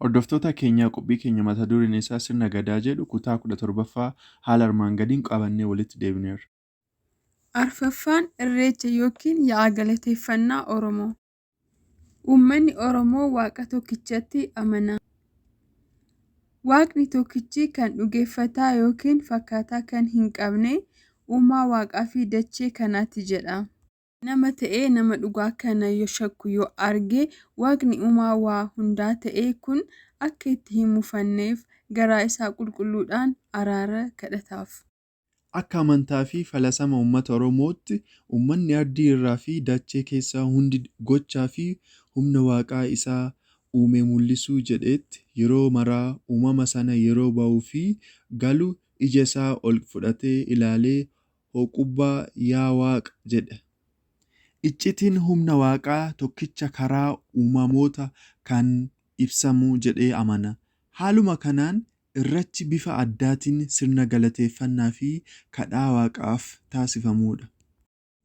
Hordoftoota keenyaa, qophii keenya mata dureen isaa Sirna Gadaa jedhu kutaa 17ffaa haala armaan gadiin qabannee walitti deebineerra. Arfaffaan Irreecha yookiin yaa'a galateeffannaa Oromoo. Uummanni Oromoo Waaqa tokkichatti amana. Waaqni tokkichi kan dhugeeffataa yookiin fakkaataa kan hinqabne uumaa waaqaafi dachee kanaati jedha. Nama ta'ee nama dhugaa kana shakku yoo arge Waaqni uumaa waa hundaa ta'e kun akka itti hinmufanneef garaa isaa qulqulluudhaan araara kadhataaf. Akka amantaafi falasama uummata Oromootti uummanni ardii irraa fi dachee keessaa hundi gochaa fi humna Waaqaa isa uume mul'isuu jedheet yeroo maraa uumama sana yeroo ba'uu fi galu ija isaa ol fudhatee ilaalee hooqubbaa yaa Waaq jedha. Iccitiin humna Waaqaa tokkicha karaa uumamoota kaan ibsamu jedhee amana. Haaluma kanaan Irrachi bifa addaatiin sirna galateeffannaa fi kadhaa Waaqaaf taasifamuudha.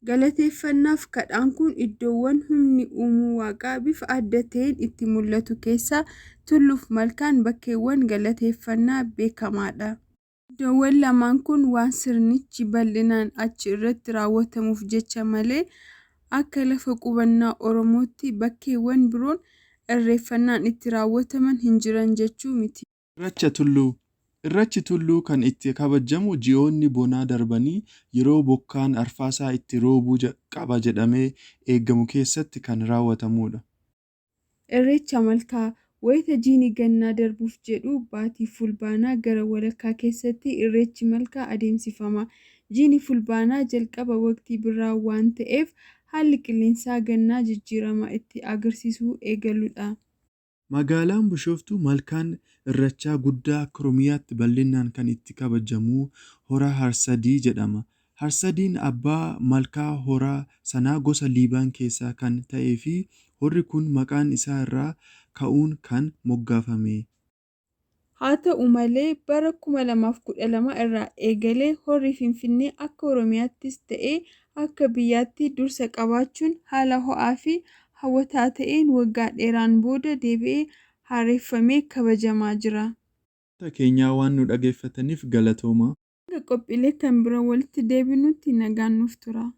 Galateeffannaaf kadhaan kun iddoowwan humni uumuu Waaqaa bifa adda ta'een itti mul'atu keessaa Tulluuf Malkaan bakkeewwan galateeffannaa beekamaadha. Iddoowwan lamaan kun waan sirnichi bal'inaan achi irratti raawwatamuuf jecha malee akka lafa qubannaa Oromootti bakkeewwan biroon irreeffannaan itti raawwataman hinjiran jechuu miti. Irracha Tulluu, Irrachi Tulluu kan itti kabajamu ji'oonni bonaa darbanii yeroo bokkaan arfaasaa itti roobuu qaba jedhamee eegamu keessatti kan raawwatamuudha. Irreecha Malkaa, Wayita jiini gannaa darbuuf jedhu baatii Fulbaanaa gara walakkaa keessatti Irreechi Malkaa adeemsifama. Jiini Fulbaanaa jalqaba waqtii birraa waan ta'eef haalli qilleensaa gannaa jijjiirama itti agarsiisuu eegaluudha. Magaalaan Bishooftuu malkaan Irrachaa guddaa akka Oromiyaatti bal'inaan kan itti kabajamu Hora Harsadii jedhama. Harsadiin abbaa malkaa hora sanaa gosa Liiban keessaa kan ta'eefi horri kun maqaan isaa irraa ka'uun kan moggaafame. Haa ta'u malee, bara 2012 irraa eegalee Horri Finfinnee akka Oromiyaattis ta'e akka biyyaatti dursa qabaachuun haala ho'aafi hawwataa ta'een waggaa dheeraan booda deebi'ee haareffamee kabajamaa jira. Hordoftoota keenyaa waan nu dhageeffataniif galatoomaa. Hanga qophiilee kan biroon walitti deebinutti nagaan nuuf turaa.